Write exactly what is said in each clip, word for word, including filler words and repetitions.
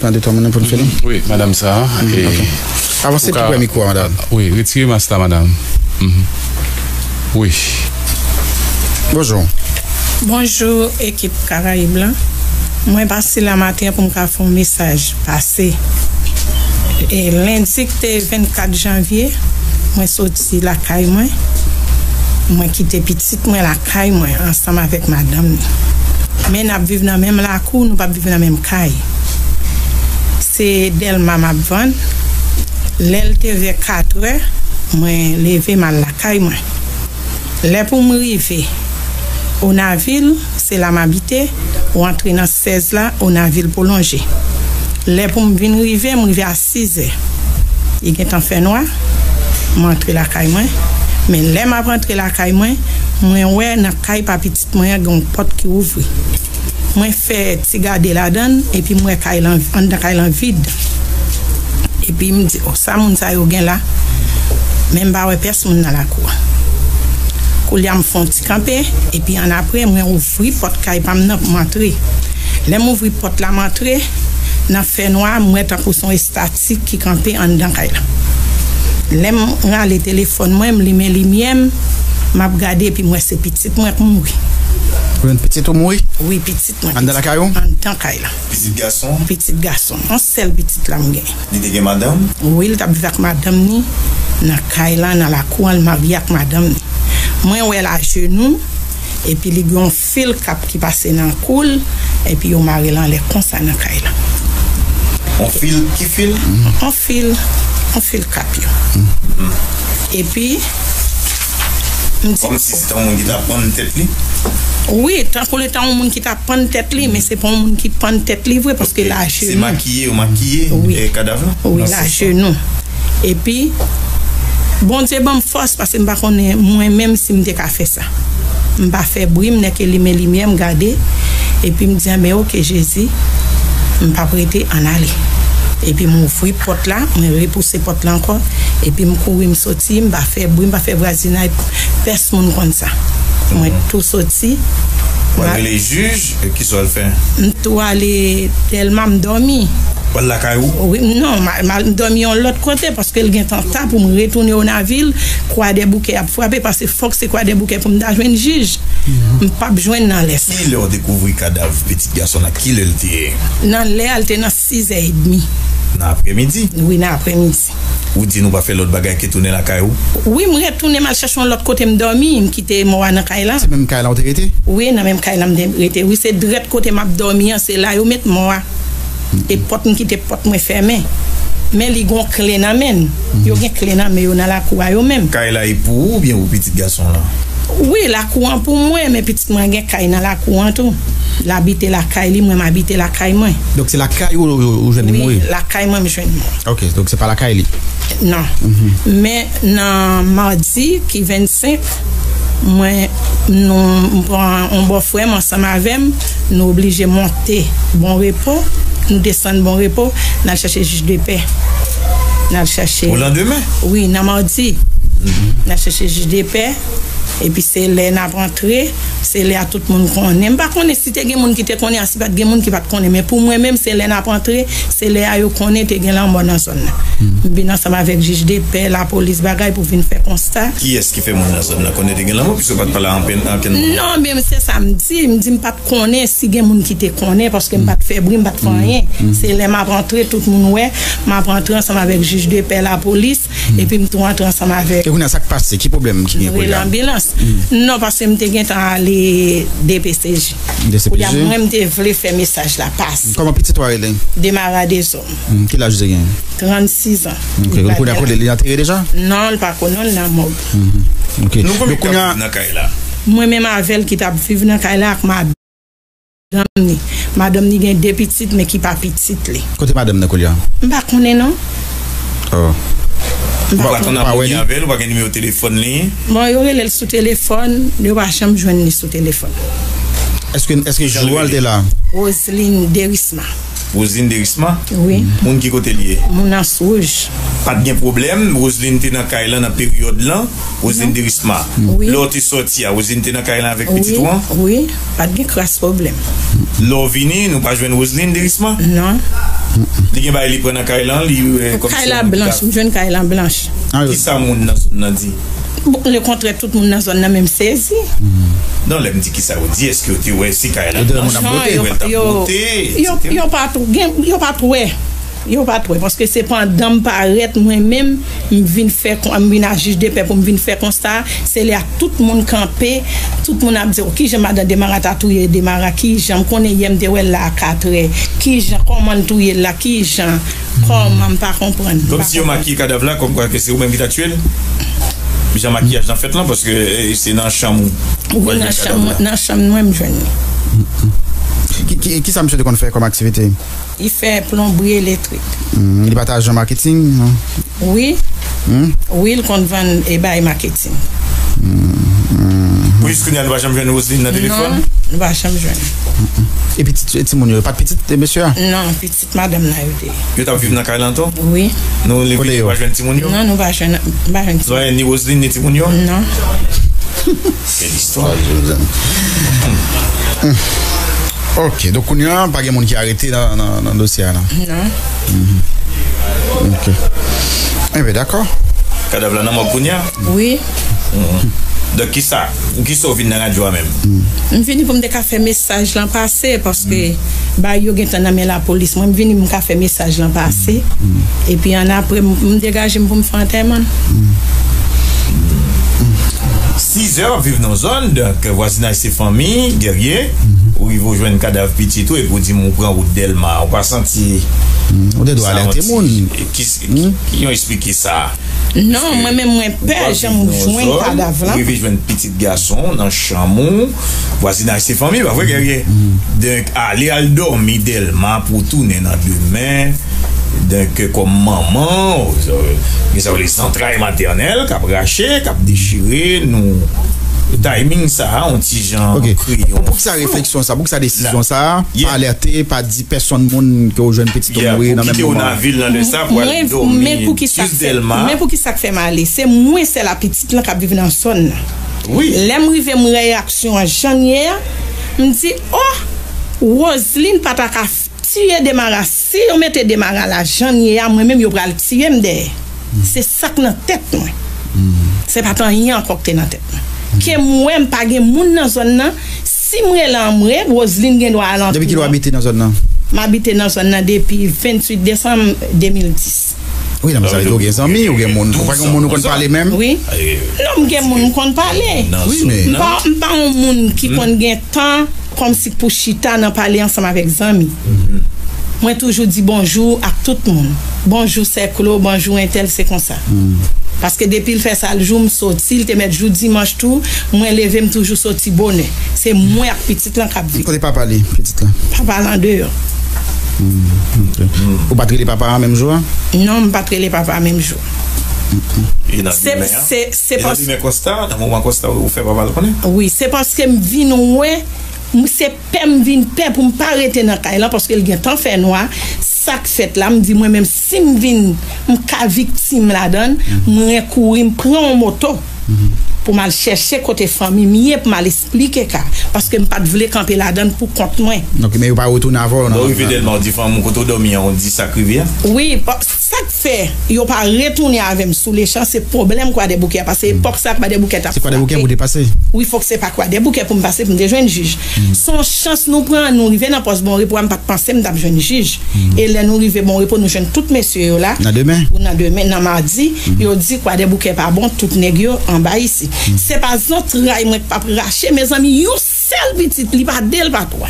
Nan de twa moun nan pou n fini. Wi, madanm sa. Avanse pi prè mikwo a, madanm. Wi, retire mas la, madanm. Wi. Bonjou. Bonjou, ekip Karayib lan. Mwen pase la maten pou m ka fè yon mesaj pase. E lendi ki te vennkat janvye, mwen soti lakay mwen. Mwen kite pitit mwen lakay mwen ansanm avèk madanm ni. Men n ap viv nan menm lakou, nou p ap viv nan menm kay. Se Dèlma m ap vann. Lè l te vè katrè, mwen leve m al lakay mwen. Lè pou m rive Onavil, se la m abite, ou antre nan sèz la, Onavil pwolonje. Lè pou m vin rive, m rive a sizè. Li gentan fè nwa, m antre lakay mwen. Men lè m ap antre lakay mwen, mwen wè nan kay pa pitit mwen an gen yon pòt ki ouvri. Mwen fè ti gade ladan l, epi m wè kay lan, anndan kay lan vid. Epi m di, "O, sa moun sa yo gen la?" Men m pa wè pèsonn nan lakou a. Koulye a m fè yon ti kanpe, epi annapre mwen ouvri pòt kay pa m nan pou m antre. Lè m ouvri pòt la, m antre, nan fènwa, m wè tankou se yon estatik ki kanpe anndan kay la. Lè m rale telefòn mwen, m limen limyè m, m ap gade, epi m wè se pitit mwen k mouri. Ou jwenn pitit ou mouri? Wi, pitit mwen. Anndan lakay ou? Anndan kay la. Pitit gason? Pitit gason. Yon sèl pitit la m gen. Li te gen madanm? Wi, li t ap viv ak madanm ni nan kay la, nan lakou an, li marye ak madanm ni. Mwen wè l ajenou, epi li gen yon fil kap ki pase nan kou l, epi yo mare l anlè konsa nan kay la. Yon fil? Ki fil? Yon fil, yon fil kap yo. Epi, m di, kòmsi se ta yon moun ki ta pann tèt li? Wi, tankou li ta yon moun ki ta pann tèt li, men se pa yon moun ki pann tèt li vre, paske l ajenou. Se makiye, yo makiye, wi, eh, kadav la? Wi, l ajenou. Epi, Bondye ban m fòs, paske m pa konnen mwen menm si m te ka fè sa. M pa fè bri, m nèke limen limyè, m gade. Epi m di, "Anben, oke, Jezi, m p ap rete, ann ale." Epi m ouvri pòt la, mwen repouse pòt la ankò. Epi m kouri, m soti, m pa fè bri, m pa fè vwazinay, pèsonn konn sa. Mwen tou soti. Ou al rele jij, e kisa w al fè? M tou ale Dèlma, m dòmi. Ou al lakay ou? Wi, non, m al, m al, m dòmi yon lòt kote, paske l gentan ta pou m retounen Onavil, Kwadèboukè ap frape, paske fòk se Kwadèboukè pou m ta jwenn jij. M p ap jwenn nan lè sa. Kilè w dekouvri kadav pitit gason la? Kilè l te ye? Nan lè a, l te nan sizè edmi. Nan aprèmidi? Wi, nan aprèmidi. Ou di nou pa fè lòt bagay ke tounen lakay ou? Wi, m retounen, m al chèche yon lòt kote m dòmi, m kite mò a nan kay la. Se menm kay la ou te rete? Wi, nan menm kay la m te rete. Wi, se drèt kote m ap dòmi an, se la yo met mò a. E pòt, m kite pòt mwen fèmen. Men li gon kle nan men l. Yo gen kle nan men yo nan lakou a yo menm. Kay la e pou ou oubyen pou pitit gason la? Wi, lakou an pou mwen, men pitit mwen gen kay nan lakou an tou. L abite lakay li, mwen m abite lakay mwen. Donk se lakay ou, ou, ou jwenn li mouri? Wi, lakay mwen m jwenn mò. Ok, donk se pa lakay li? Non. Men nan madi ki vennsenk, mwen, nou, m pran yon bòfrè m ansanm avè m, nou oblije monte Bon Repo, nou desann Bon Repo, n al chèche jij de pè. N al chèche. O landemen? Wi, nan madi. N al chèche jij de pè, epi se lè n ap antre, se lè a tout moun konnen. M pa konnen si te gen moun ki te konnen, a si pa t gen moun ki pa t konnen, men pou mwen menm, se lè n ap antre, se lè a yo konnen te gen lanmò nan zòn nan. M vin ansanm avèk jij de pè, lapolis, bagay pou vin fè konsta. Kiyès ki fè moun nan zòn nan konnen te gen lanmò, piske w pa t pale a ankenn, ankenn moun? Non, men se sa m di, m di m pa t konnen si gen moun ki te konnen, paske m pa t fè bri, m pa t fè anyen. Se lè m ap antre, tout moun wè, m ap antre ansanm avèk jij de pè, lapolis, epi m tou antre ansanm avèk. E kounye a, sa k pase? Ki pwoblèm ki gen kounye a? Rele anbilans. Non, paske m te gentan ale D P C J. D C P J? Kounye a, mwen, m te vle fè mesaj la pase. Kòman pitit ou a rele? Demara Dezòm. Hmm, ki laj ou te gen? Trannsis an. Ok, kounye a, kote li antere deja? Non, l pa konnen, l nan mòg. Ok. Nou konbyen k ap viv nan kay la? Mwen menm avè l ki t ap viv nan kay la ak madanm ni. Madanm ni gen de pitit, men ki pa pitit li. Kote madanm nan kounye a? M pa konnen non. Oh. M pa konnen. Ou pa tann ap konnen avè l, ou pa gen nimewo telefòn li? Bon, yo rele l sou telefòn, yo pa janm jwenn li sou telefòn. Èske, èske jou a l te la? Roseline Derisma. Roseline Derisma? Wi. Moun ki kote l ye? Moun Anse Rouge. Pa t gen pwoblèm, Roseline te nan kay lan nan peryòd lan, Roseline Derisma. Wi. Lè w te sòti a, Roseline te nan kay lan avèk pitit ou an? Wi, pa t gen kras pwoblèm. Lè w vini, nou pa jwenn Roseline Derisma? Non. Li gen bagay li pran nan kay lan, li, eh, kòmsi kay la blanch, m jwenn kay lan blanch. Kisa moun nan zòn nan di? Bon, lekontrè, tout moun nan zòn nan menm sezi. Non, lè m di kisa yo di, èske yo te wè si kay la blanch, yo te wè l t ap bwote, yo, etsetera? Yo pa t gen, yo pa t wè. Yo pa t wè, paske se pandan m parèt, mwen menm, m vin fè, m vin a jij de pè pou m vin fè konsta, se lè a tout moun kanpe, tout moun ap di, "O, kijan madan Demara ta touye Demara, kijan, m konnen yè m te wè l la a katrè, kijan, kòman l touye l la, kijan, kòman, m pa konprann." Kòmsi yo makiye kadav la, kòmkwa ke se ou menm ki ta tiye l? Jan makiyaj lan fèt lan, paske, eh, se nan chanm ou. Wi, nan chanm, nan chanm mwen m jwenn li. Ki, ki, kisa misye te konn fè kòm aktivite? Li fè plonbri elektrik. Hmm, li pa t ajan maketing, non? Wi. Hmm? Wi, l konn vann e bay maketing. Hmm, hmm. Pou jis kounye a, nou pa janm jwenn Roseline nan telefòn? Non, nou pa janm jwenn. Hmm, hmm. E pitit, e timoun yo, pa t pitit, e mesye a? Non, pitit madanm nan yo te ye. Yo t ap viv nan kay lan tou? Wi. Nou leve, nou pa jwenn timoun yo? Non, nou pa jwenn, nou pa jwenn timoun. Nou pa jwenn ni Roseline, ni timoun yo? Non. Bèl istwa. Ok, donk kounye a, pa gen moun ki arete nan, nan, nan dosye a, non? Non. Mhm. Ok. Enben, dakò. Kadav la nan mòg kounye a? Wi. Mhm. Donk, kisa, pou kisa w vin nan radyo a menm? M vini pou m te ka fè mesaj lan pase, paske bagay yo gentan nan men lapolis. Mwen, m vini pou m ka fè mesaj lan pase. Epi, annapre, m, m degaje m pou m fè antèman. Sizè w ap viv nan zòn, donk, vwazinaj se fanmi, Guerrier, ou rive w jwenn kadav pitit ou, epi w di m ou pran wout Dèlma, ou pa santi... Ou te dwe alète moun. Ki, ki, ki yon esplike sa? Non, mwen menm mwen pè jan m jwenn kadav lan. Ou rive jwenn pitit gason w nan chanm ou, vwazinaj se fanmi, pa vre, Guerrier? Donk, ale al dòmi Dèlma pou w tounen nan demen. Donk, kòm manman, gen sa yo rele zantray matènèl k ap rache, k ap dechire, nou, timing sa a, yon ti jan kreye yon... Poukisa refleksyon sa, poukisa desizyon sa a, pa alète, pa di pèsonn moun ke w jwenn pitit ou mouri nan menm moman? Mwen, men poukisa k fè, men poukisa k fè m ale? Se mwen sèl a pitit lan k ap viv nan zòn nan. Wi. Lè m rive, m reyaksyon an jan l ye a, m di, oh, Roseline pa ta ka tiye Demara. Si yo mete Demara la jan l ye a, mwen menm yo pral tiye m dèyè. Se sa k nan tèt mwen. Se pa t anyen ankò k te nan tèt mwen. Ke m wè m pa gen moun nan zòn nan, si m rele an m rele, Roseline gen dwa al antre. Depi kilè w abite nan zòn nan? M abite nan zòn nan depi venntuit desanm de mil dis. Wi, nan sa vle di ou gen zanmi, ou gen moun, ou pa gen moun ou konn pale menm? Wi. Non, m gen moun m konn pale. Wi, men m pa, m pa yon moun ki konn gen tan kòmsi pou chita nan pale ansanm avèk zanmi. Mwen toujou di bonjou ak tout moun. Bonjou sè Klo, bonjou entèl, se konsa. Paske depi l fè sa l jou m soti, l te mèt jou dimanch tou, mwen leve m toujou soti bonè. Se mwen ak pitit lan k ap viv. Kote papa li, pitit lan? Papa l andeyò. Hmm, ok. Ou pa t rele papa a menm jou a? Non, m pa t rele papa a menm jou. E nan demen an? Se, se, se... E nan demen Costa, nan moman Costa ou fè papa l konnen? Wi, se paske m vin wè, m, se pè m vin pè pou m pa rete nan kay lan, paske l gentan fè nwa. Sa k fèt la, m di mwen menm, si m vin, m ka viktim ladan l, mwen kouri, m pran yon moto pou m al chèche kote fanmi m ye, pou m al esplike ka, paske m pa t vle kanpe ladan l pou kont mwen. Ok, men yo pa retounen avè w nan... Lè w rive Dèlma, w di fanmi w kote w dòmi an, w di sa k rive a? Wi, pa, sa k fè yo pa retounen avè m sou lechan, se pwoblèm Kwadèboukè a, paske epòk sa Kwadèboukè t ap frape. Se Kwadèboukè pou w te pase? Wi, fòk se pa Kwadèboukè pou m pase pou m te jwenn jij. Se yon chans nou pran, nou rive nan pòs Bon Repo a, m pa t panse m t ap jwenn jij. E lè nou rive Bon Repo, nou jwenn tout mesye yo la. Nan demen? Nan demen, nan madi, yo di Kwadèboukè pa bon, tout nèg yo anba isit. Se pa zantray mwen k p ap rache, mezanmi, yon sèl pitit, li pa de, l pa twa.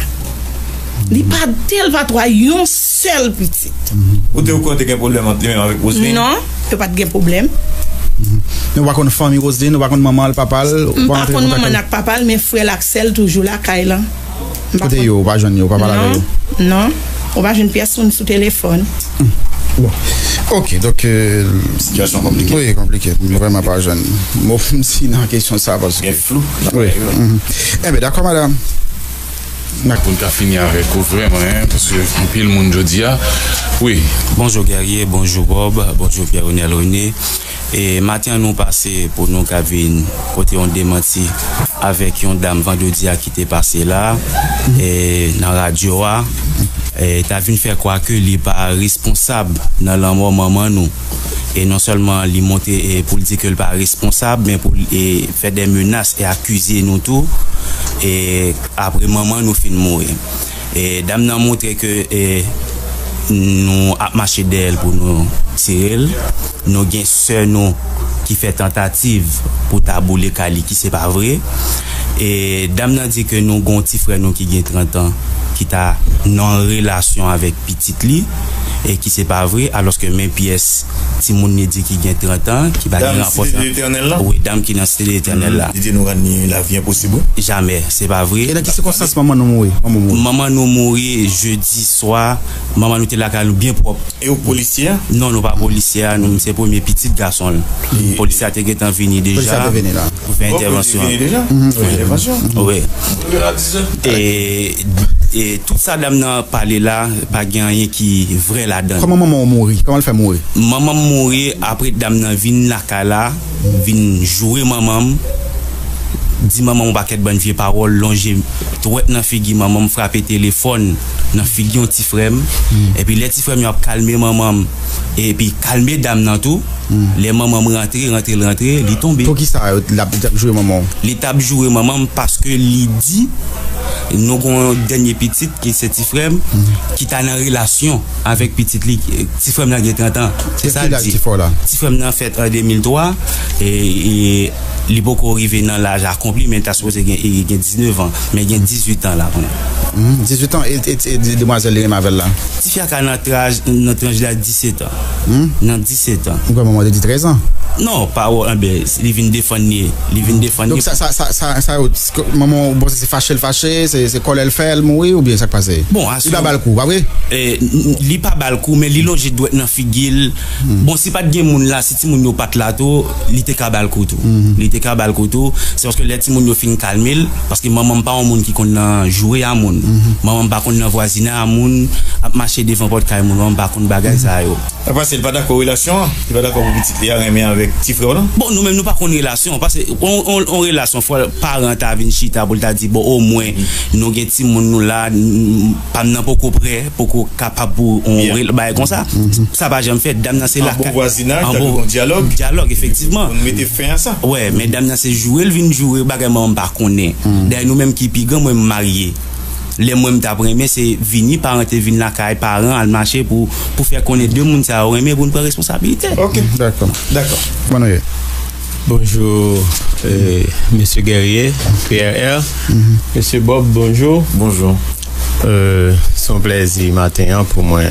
Li pa de, l pa twa, yon sèl pitit. Ou te okonn te gen pwoblèm ant li menm avèk Roseline? Non, yo pa t gen pwoblèm. Men ou pa konn fanmi Roseline, ou pa konn manman l, papa l, ou pa konn manman l ak papa l, men frè l ak sè l toujou la kay lan. Kote yo, ou pa jwenn yo, ou pa pale avè yo? Non, non. Ou pa jwenn pyès moun sou telefòn. Bon. Ok, donk, euh, sitiyasyon konplike. Wi, konplike. M vrèman pa jwenn mo pou m di nan kesyon sa, paske gen flou nan bagay yo. Enben, dakò, madanm. Pou n ka fini avèk ou vrèman, hein, paske anpil moun jodi a. Wi. Bonjou Guerrier, bonjou Bob, bonjou Pierre Renel René. E maten an nou pase pou nou ka vin pote yon demanti avèk yon dam vandredi a ki te pase la, e, nan radyo a, e, ta vin fè kwè ke li pa responsab nan lanmò manman nou. E non sèlman li monte, e, pou l di ke l pa responsab, men pou l, e, fè de menas e akize nou tou, e, apre manman nou fin mouri. E, dam nan montre ke, e, nou ap mache dèyè l pou nou tire l. Nou gen sè nou ki fè tantativ pou ta boule kay li, ki se pa vre. E dam nan di ke nou gon ti frè nou ki gen trant an, ki ta nan relasyon avèk pitit li, e ki se pa vre, alòske men pyès timoun li di ki gen trant an, ki pa gen rapò. Dam Site de Letènèl la? Wi, dam ki nan Site de Letènèl la. Li di nou rann li lavi enposib, wi. Jamè, se pa vre. E nan ki sikonstans manman nou mouri? Manman mouri. Manman nou mouri jedi swa. Manman nou te lakay nou byen pwòp. E ou polisye a? Non, nou pa polisye a, nou, se premye pitit gason l. Polisye a te gentan vini deja. Polisye a te vini la. Pou fè entèvansyon. Vini deja? Pou fè entèvansyon? Wi. E, e tout sa dam nan pale la, pa gen anyen ki vrè ladan l. Kòman manman w mouri? Kòman l fè mouri? Manman m mouri apre dam nan vin lakay la, vin joure manman m, di manman m yon pakèt bann vye pawòl, lonje dwèt nan figi manman m, frape telefòn nan figi yon ti frè m. Epi lè ti frè m yo ap kalme manman m, epi kalme dam nan tou, lè manman m rantre, rantre, l rantre, li tonbe. Pou ki sa l ap, l ap joure manman w? Li t ap joure manman m paske li di nou gon dènye pitit ki se ti frè m, ki ta nan relasyon avèk pitit li, ti frè m nan gen trant an. Se sa l di. Ti frè w la? Ti frè m nan fèt an de mil twa, e, e li poko rive nan laj akonpli, men l ta sipoze gen, e, gen diznèf an, men gen dizuit an la kounye a. Dizuit an, e, e, e demwazèl li renmen avè l la? Tifi a ka nan traj, nan tranch daj disèt an. Nan disèt an. Ou kwè manman te di trèz an? Non, pa wè, anben, li vin defann li. Li vin defann li. Donk sa, sa, sa, sa, sa yo, manman w, bon, se fache l fache, se, se kòlè l fè l mouri, oubyen sa k pase? Bon, li pa ba l kou, pa vre? E, n-, n-, li pa ba l kou, men li lonje dwèt nan figi l. Bon, si pa t gen moun la, si timoun yo pa t la tou, li te ka ba l kou tou. Li te ka ba l kou tou. Se paske lè timoun yo fin kalme l, paske manman m pa yon moun ki konn nan joure a moun. Manman m pa konn nan vwazinay a moun, ap mache devan pòt kay moun. Manman m pa konn bagay sa yo. Sa pase, li pa dakò relasyon an? Li pa dakò pou pitit li a renmen avèk ti frè w lan? Bon, nou menm nou pa konn relasyon, paske on, on, on relasyon, fò paran ta vin chita pou l ta di, bon, omwen, nou gen timoun nou la, n-, pa m nan poko prè, poko kapab pou on rel-, bagay konsa. Sa pa janm fèt. Dam nan se lakay. An bon vwazinaj, an bon dyalòg. Dyalòg, efektivman. Pou n mete fen a sa. Wè, men dam nan se joure l vin joure, bagay manman m pa konnen. Dayè nou menm ki pi gran, mwen m marye. Lè mwen m t ap renmen, se vini, paran te vin lakay, paran al mache pou, pou fè konnen de moun sa yo renmen, pou n pran responsabilite. Ok. Dakò. Dakò. Kòman nou ye? Bonjou, e, mesye Guerrier, P R R. Mesye Bob, bonjou. Bonjou. E, se yon plèzi maten an pou mwen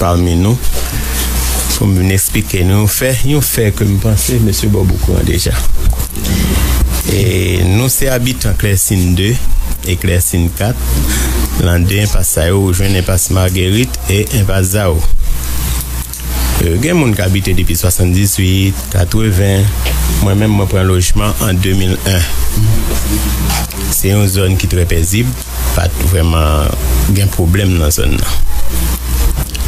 pami nou, pou m vin eksplike nou yon fè, yon fè ke m panse mesye Bob okouran deja. E nou se abitan Klèsin de e Klèsin kat, nan de enpas sa yo, ou jwenn enpas Marguerite e enpas Zao. E, gen moun k abite depi swasanndizuit, katreven. Mwen menm, mwen pran lojman an de mil en. Se yon zòn ki trè pezib, pa t vrèman gen pwoblèm nan zòn nan.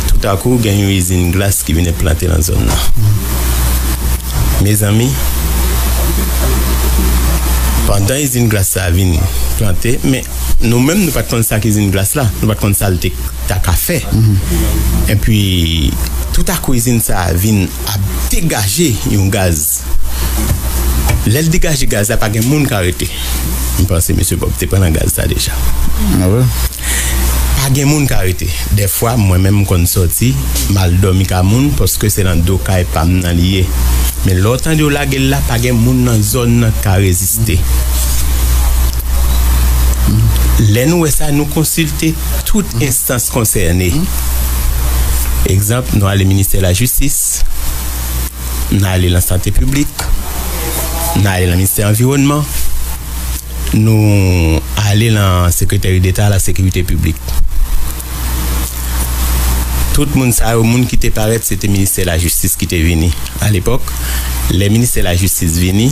Toutakou, gen yon izin glas ki vin enplante nan zòn nan. Mezanmi, pandan izin glas sa a vin plante, men nou menm, nou pa t konn sa k izin glas la, nou pa t konn sa l te ta ka fè. Epi, toutakou, izin sa a vin ap degaje yon gaz. Lè l degaje gaz la, pa gen moun ka rete. M panse mesye Bob te pran nan gaz sa deja. Ah ouais? Pa gen moun ka rete. Dèfwa, mwen menm, m konn sòti, m al dòmi ka moun, paske se nan do kay pa m nan li ye. Men lè w tande yo lage l la, pa gen moun nan zòn nan k ka reziste. Lè nou wè sa, nou konsilte tout enstans konsène. Egzanp, nou ale ministè lajistis, n ale nan sante piblik, n ale nan ministè anviwònman, nou ale nan sekreteri deta la sekirite piblik. Tout moun sa yo, moun ki te parèt, se te ministè lajistis ki te vini. Alepòk, lè ministè lajistis vini,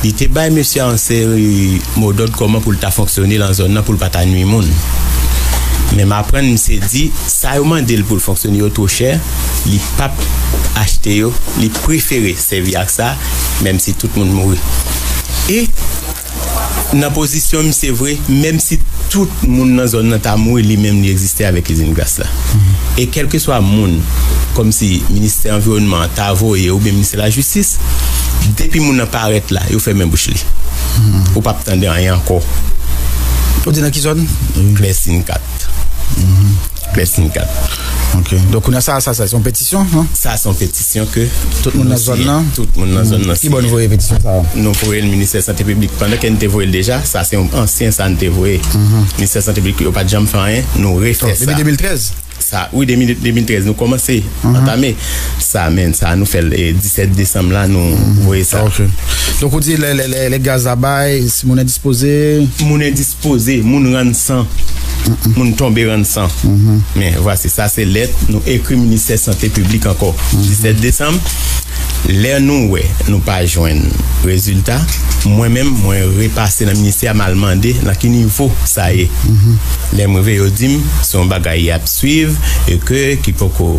Li te bay mesye a yon seri modòd kòman pou l ta fonksyone nan zòn nan pou l pa ta nwi moun. Men m aprann misye di sa yo mande l pou l fonksyone yo two chè, li p ap achte yo, li prefere sèvi ak sa, menm si tout moun mouri. E nan pozisyon misye vre, menm si tout moun nan zòn nan ta mouri, li menm li egziste avèk izin glas la. E kèlkeswa moun, kòmsi ministè anviwònman an ta voye oubyen ministè lajistis, depi moun nan parèt la, yo fèmen bouch li. Ou p ap tande anyen ankò. Ou di nan ki zòn? Klèsin kat. Klèsin kat. Ok. Donk, kounye a sa, sa, sa, se yon petisyon, non? Sa se yon petisyon ke tout moun nan zòn nan. Tout moun nan zòn nan. Ki bò nou voye petisyon sa a? Nou voye l ministè sante piblik. Pandan ke n te voye l deja, sa se yon ansyen sa n te voye. Ministè sante piblik, yo pa t janm fè anyen, nou refè sa. Depi de mil trèz? Sa, wi, de mil, de mil trèz, nou kòmanse antame sa, men sa, nou fè l, e, disèt desanm la, nou voye sa. Ok. Donk, ou di lè, lè, lè, lè gaz la bay, si moun endispoze? Moun endispoze, moun rann san, moun tonbe rann san. Men, vwasi, sa se lèt nou ekri ministè sante piblik ankò. Disèt desanm, lè nou wè nou pa jwenn rezilta, mwen menm, mwen repase nan ministè a, m al mande nan ki nivo sa ye. Lè m rive, yo di m se yon bagay y ap swiv e ke ki poko,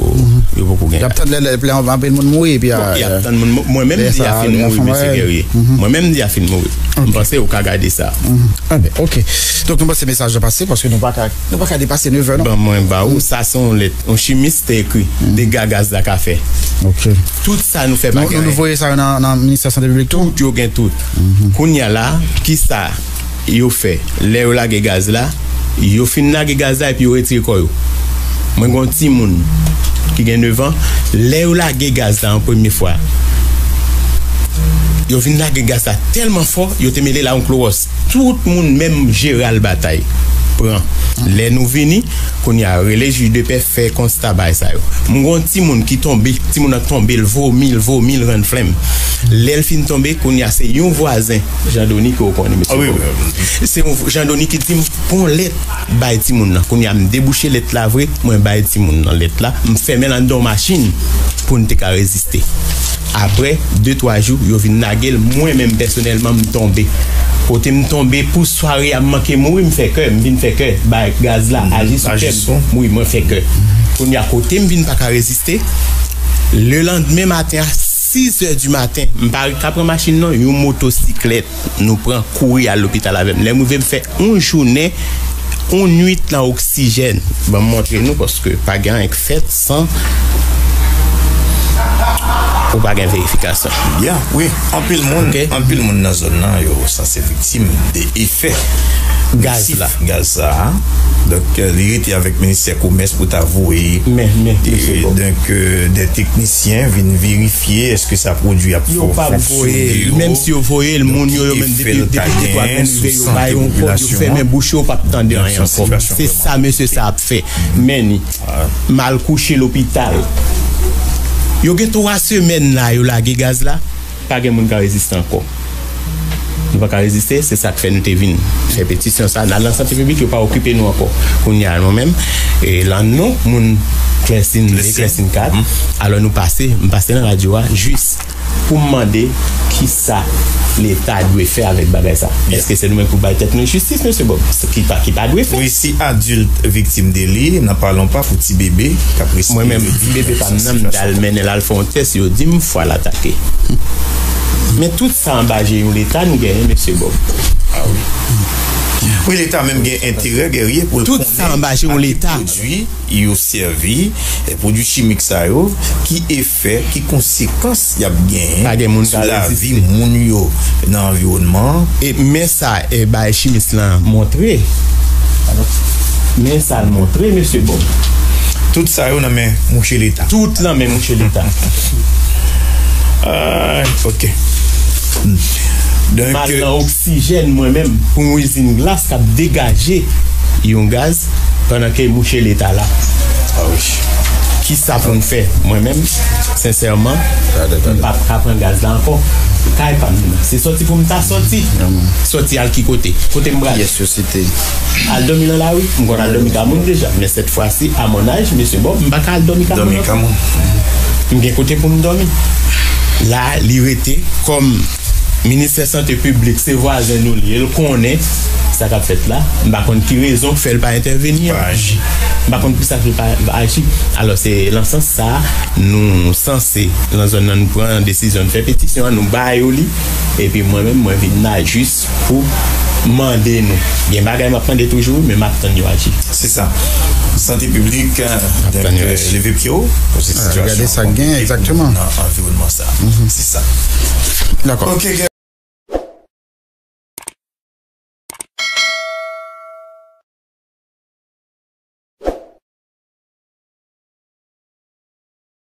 yo poko gen. Y ap tann lè, lè, lè anpil moun mouri, epi, y ap tann moun mou-, mwen menm di a fin mouri, mesye Guerrier. Mwen menm di a fin mouri. M panse ou ka gade sa. Enben, ok. Donk, nou panse mesaj la pase, paske nou pa ka, nou pa ka depase nèf è, non? Ban mwen ba ou, sa se yon lèt, yon chimis te ekri, dega gaz la ka fè. Ok. Tout sa nou fè pa gen anyen. Nou voye sa yo nan, nan ministè sante piblik tou? Tout yo gen tout. Kounye a la, kisa yo fè? Lè yo lage gaz la, yo fin lage gaz la epi yo retire kò yo. Mwen gen yon timoun ki gen nèf an, lè yo lage gaz la an premye fwa, yo vin lage gaz la tèlman fò, yo te mele l a yon klowòs. Tout moun, menm Jeral Batay, pran. Lè nou vini, kounye a, rele jij de pè, fè konsta bagay sa yo. M gen yon timoun ki tonbe, timoun nan tonbe, l vomi, l vomi, l rann flenm. Lè l fin tonbe, kounye a, se yon vwazen, Jean Dony, ke w konnen, mesye Bob. Se yon Jean Dony ki di m, pran lèt, bay timoun nan. Kounye a, m debouche lèt la vre, mwen bay timoun nan lèt la, m fèmen l anndan yon machin pou n te ka reziste. Apre de twa jou, yo vin lage l, mwen menm pèsonèlman, m tonbe. Kote m tonbe, pou sware a, m manke mouri, m fè kè, m vin fè kè, bay gaz la, aji sou kè m. Wi, mwen fè kè. Kounye a, kote m vin pa ka reziste, lelandmen maten a, sizè di maten, m pa ka pran machin non, yon motosiklèt, nou pran kouri al lopital avè m. Lè m rive, m fè yon jounen, yon nwit nan oksijèn. Ban m montre nou, paske pa gen anyen k fèt san ou pa gen verifikasyon. Byen, wi. Anpil moun, anpil moun nan zòn nan, yo sanse viktim de efè gaz la, gaz sa a. Donk, euh, li rete avèk ministè komès pou ta voye, men, men, mesye Bob, donk, euh, de teknisyen vin verifye èske sa pwodui ap fonksyone. Yo p ap voye l. Menm si yo voye l, moun yo, yo menm, depi, depi de twa grenn rive, yo bay yon kòd, yo fèmen bouch yo, w p ap tande anyen ankò. Se sa mesye sa ap fè. Men ni, m al kouche lopital. Yo gen twa semèn la, yo lage gaz la, pa gen moun ka reziste ankò. Nou pa ka reziste, se sa k fè nou te vin fè petisyon sa. N al nan sante piblik, yo pa okipe nou ankò. Kounye a, nou menm, e, lan nou, moun Klèsin, Klèsin kat, alò nou pase, m pase nan radyo a, jis pou m mande kisa Leta dwe fè avèk bagay sa. Èske se nou menm pou bay tèt nou jistis, mesye Bob? Ki pa, ki pa dwe fèt. Wi, si adilt viktim de li, n'en parlons pas pou ti bebe k ap respire. Mwen menm, ti bebe pa m nan, m t al mennen l al fè yon tès, yo di m fwa l atake. Men tout sa anba je yon Leta nou genyen, mesye Bob. Ah wi. Wi, Leta menm gen enterè, Guerrier, pou l konnen ak ki pwodui yo sèvi, e, pwodui chimik sa yo, ki efè, ki konsekans y ap genyen sou lavi moun yo nan anviwònman an. E men sa, e, bay chimis lan montre. Men sa l montre, mesye Bob. Tout sa yo nan men mouche Leta. Tout nan men mouche Leta. Ah, ok. M al nan oksijèn mwen menm pou yon izin glas k ap degaje yon gaz pandan ke mouche Leta la. Ah wi. Kisa pou m fè? Mwen menm, sensèman, m p ap ka pran gaz la ankò. Kay pa m nan. Se sòti pou m ta sòti. Sòti al ki kote? Kote m prale? Kiyès yo site? Al dòmi nan lari? M konn al dòmi ka moun deja. Men sèt fwa si, à mon âge, mesye Bob, m pa ka al dòmi ka moun ankò. M gen kote pou m dòmi. La, li rete kòm Ministè Sante Piblik, se vwazen nou li ye, l konnen sa k ap fèt la. M pa konn ki rezon k fè l pa entèveni. M pa konn poukisa l pa aji. Alò, se nan sans sa a, nou sanse, nan zòn nan, nou pran desizyon, nou fè petisyon an, nou ba yo li. Epi mwen menm, mwen vin la jis pou mande nou. Gen bagay m ap mande toujou, men m ap tann yo aji. Se sa. Sante piblik, leve pye w, paske sitiyasyon konplike pou moun nan anviwònman sa. Se sa. Dakò.